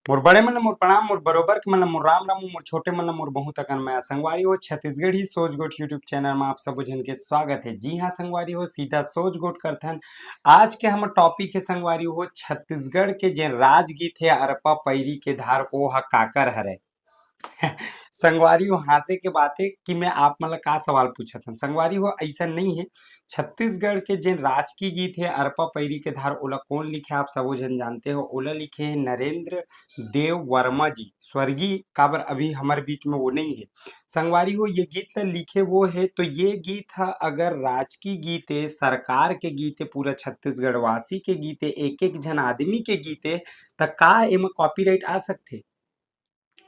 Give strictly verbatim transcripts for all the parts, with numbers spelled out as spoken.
मोर बड़े मन ल मोर प्रणाम, मोर बरोबर के मन ल मोर राम राम, मोर छोटे मन ल मोर बहुत अकन मया। संगवारी हो, छत्तीसगढ़ी सोच गोठ YouTube चैनल म आप सबो झन के स्वागत हे। जी हाँ संगवारी हो, सीधा सोच गोठ करथन। आज के हमर टॉपिक हे संगवारी हो, छत्तीसगढ़ के जेन राजगीत हे अरपा पैरी के धार, ओ ह काकर हरे। संगवारी हो, हाँसे के बात हे कि मैं आप मन ल का सवाल पूछत हन। संगवारी हो, अइसन नइ हे। छत्तीसगढ़ के जेन राजकी गीत हे अरपा पैरी के धार, ओला कोन लिखे, आप सबो झन जानते हो। ओला लिखे हे नरेंद्र देव वर्मा जी, स्वर्गीय, काबर अभी हमर बीच में वो नइ हे। संगवारी हो, ये गीत ल लिखे वो हे, तो ये गीत ह अगर राजकी गीत हे, सरकार के गीत हे, पूरा छत्तीसगढ़ वासी के गीत हे, एक एक झन आदमी के गीत हे, त का एमा कॉपीराइट आ सकथे?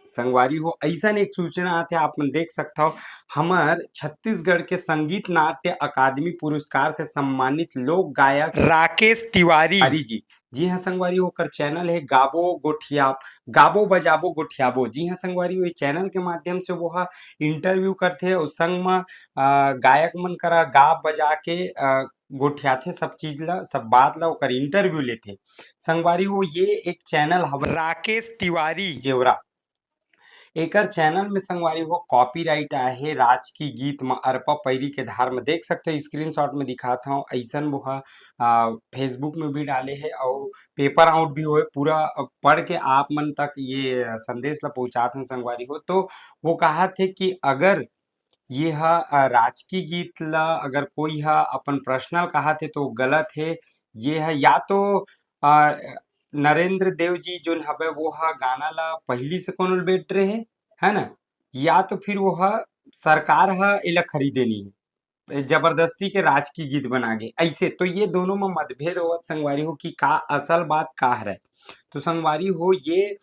संगवारी हो, अइसन एक सूचना आथे, आप मन देख सकत हव, हमर छत्तीसगढ़ के संगीत नाट्य अकादमी पुरस्कार से सम्मानित लोक गायक राकेश तिवारी जी। जी हाँ संगवारी हो, ओकर चैनल हे गाबो गोठिया, गाबो बजाबो गोठियाबो। जी हाँ संगवारी हो, ये चैनल के माध्यम से वो ह इंटरव्यू करथे अउ संग म, अ, गायक मन करा गा बजा के, अ, गोठियाथे सब चीज ला, सब बात ला, ओकर इंटरव्यू लेथे। संगवारी हो, ये एक चैनल हवे राकेश तिवारी जेवरा, एकर चैनल में संगवारी हो कॉपीराइट आहे राजकी गीत म अरपा पैरी के धार म, देख सकते हो स्क्रीनशॉट में दिखात हव, अइसन वो ह, आ, Facebook में भी डाले हे अउ पेपर आउट भी होए, पूरा, अ, पढ़ के आप मन तक ये संदेश ला पहुँचात हन संगवारी हो। तो वो कहा थे कि अगर ये ह, अ, राजकी गीत ला अगर कोई ह अपन पर्सनल कहा थे तो गलत हे, ये ह या तो, अ, नरेंद्र देव जी जोन हवे वो ह गाना ला पहिली से कोनो ल बेच रहे हे, है ना? या तो फिर वो ह सरकार ह एला खरीदे नहीं हे, जबरदस्ती के राजकी गीत बना गे, अइसे तो ये दोनों म मतभेद होवत संगवारी हो कि का असल बात का हरे। तो संगवारी हो ये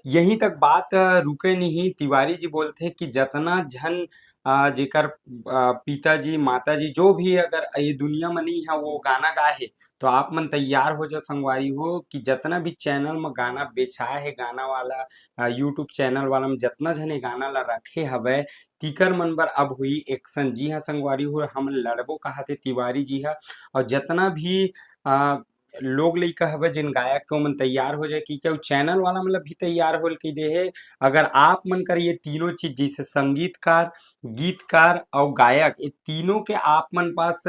यहीं तक बात, अ, रुके नहीं। तिवारी जी बोलथे कि जतना झन, अ, जेकर, अ, पिताजी, माताजी जो भी अगर ये दुनिया में नहीं है वो गाना गाए हे, तो आप मन तैयार हो जाओ संगवारी हो कि जतना भी चैनल में गाना बेचाए हे, गाना वाला, अ, YouTube चैनल वाला में जतना झन ये गाना ला रखे हवे, तिकर मन बर अब हुई एक्शन। जी हाँ संगवारी हो, हम लड़बो कहा थे तिवारी जी हा, और जतना भी, अ, लोग लइका हवे जेन गायक के ओमन तैयार हो जाए, कि क्या चैनल वाला मतलब भी तैयार होल कह दे हे। अगर आप मन कर ये तीनों चीज जैसे संगीतकार, गीतकार और गायक, ये तीनों के आप मन पास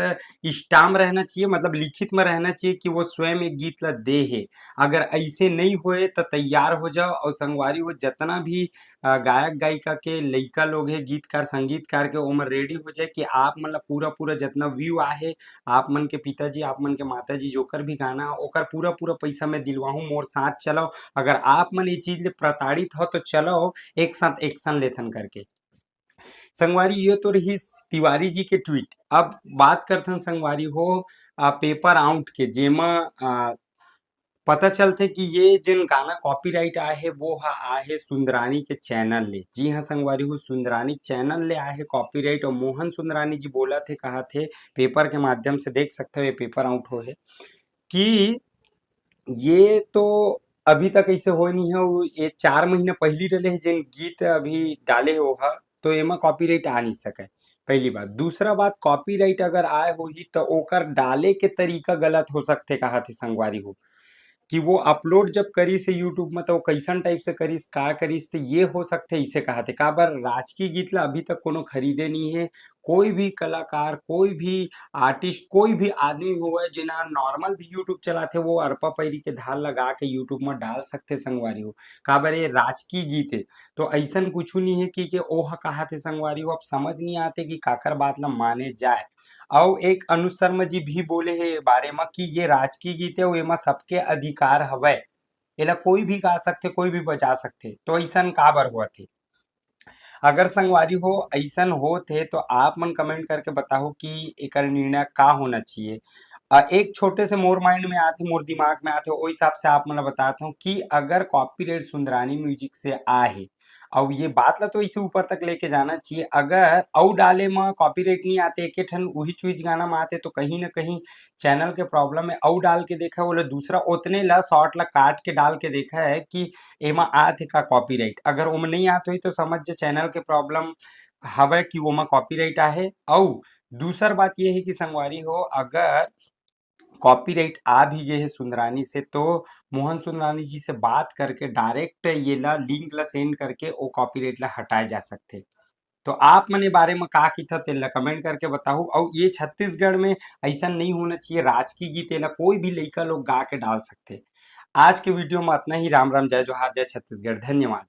स्टाम्प रहना चाहिए, मतलब लिखित में रहना चाहिए कि वो स्वयं एक गीत ला दे हे। अगर ऐसे नहीं होए तो तैयार हो जाओ और संगवारी हो जतना भी, अ, गायक गायिका के लइका लोग हे, गीतकार संगीतकार के, ओमन रेडी हो जाए कि आप मन ला पूरा पूरा जतना व्यू आहे, आप मन के पिताजी, आप मन के माताजी जोकर भी गाना, ओकर पूरा पूरा पैसा मैं दिलवाहूँ, मोर साथ चलो। अगर आप मन ये चीज ले प्रताड़ित हो तो चलो एक साथ एक्शन लेथन करके। संगवारी, ये तो रही तिवारी जी के ट्वीट। अब बात करथन संगवारी हो, आ, पेपर आउट के, जेमा, आ, पता चलथे कि ये जेन गाना कॉपीराइट आए हे वो ह आए हे सुंदरानी के चैनल ले। जी हाँ संगवारी हो, सुंदरानी चैनल ले आए हे कॉपीराइट। और मोहन सुंदरानी जी बोलत हे, कहत हे, पेपर के माध्यम से देख सकते हो, ये पेपर आउट हो हे कि ये तो अभी तक ऐसे होए नहीं है। वो ये चार महीना पहली डले हे जेन गीत अभी डाले हे वो ह, तो एमा कॉपीराइट आ नहीं सके, पहली बात। दूसरा बात, कॉपीराइट अगर आए होही तो ओकर डाले के तरीका गलत हो सकथे, कहा थे संगवारी हो, कि वो अपलोड जब करिस हे YouTube में तो वो कैसन टाइप से करिस, का करिस, तो ये हो सकथे इसे कहा थे। काबर राजकी गीत ला अभी तक कोनो खरीदे नहीं है। कोई भी कलाकार, कोई भी आर्टिस्ट, कोई भी आदमी होवे जेना नॉर्मल भी YouTube चलाथे, वो अरपा पैरी के धार लगा के YouTube में डाल सकथे संगवारी हो। काबर ये राजकी गीत है, तो ऐसन कुछ नहीं है कि, कि ओह कहा थे संगवारी हो। अब समझ नहीं आते कि काकर बात ला माने जाए। अउ एक अनुज शर्मा जी भी बोले हे ये बारे म कि ये राजकी गीत हे अउ एमा सबके अधिकार हवय, एला कोई भी गा सकथे, कोई भी बजा सकथे, तो अइसन काबर होवत हे? अगर संगवारी हो अइसन होत हे तो आप मन कमेंट करके बताओ कि एकर निर्णय का होना चाहिए। अ, एक छोटे से मोर माइंड में आथे, मोर दिमाग में आथे, ओ हिसाब से आप मन ल बतात हूँ कि अगर कॉपीराइट सुंदरानी म्यूजिक से आए हे, अउ ये बात ला तो इसे ऊपर तक लेके जाना चाहिए। अगर अउ डाले म कॉपीराइट नहीं आते, एके ठन उही चीज गाना म आते, तो कहीं ना कहीं चैनल के प्रॉब्लम है। अउ डाल के देखा, वो ला दूसरा ओतने ला शॉर्ट ला काट के डाल के देखा है कि एमा आत हे का कॉपीराइट। अगर ओमा नहीं आत होही तो समझ जे चैनल के प्रॉब्लम हवय कि ओमा कॉपीराइट आहे। अउ दूसर बात ये है कि संगवारी हो, अगर कॉपीराइट आ भी गए है सुंदरानी से, तो मोहन सुंदरानी जी से बात करके डायरेक्ट ये ला लिंक ला सेंड करके वो कॉपीराइट ला हटाए जा सकते। तो आप मन ए बारे में का किथा, तेला कमेंट करके बताहू। और ये छत्तीसगढ़ में ऐसा नहीं होना चाहिए, राजकीय गीत एला कोई भी लइका लोग गा के डाल सकते। आज के वीडियो में इतना ही। राम राम, जय जोहार, जय छत्तीसगढ़, धन्यवाद।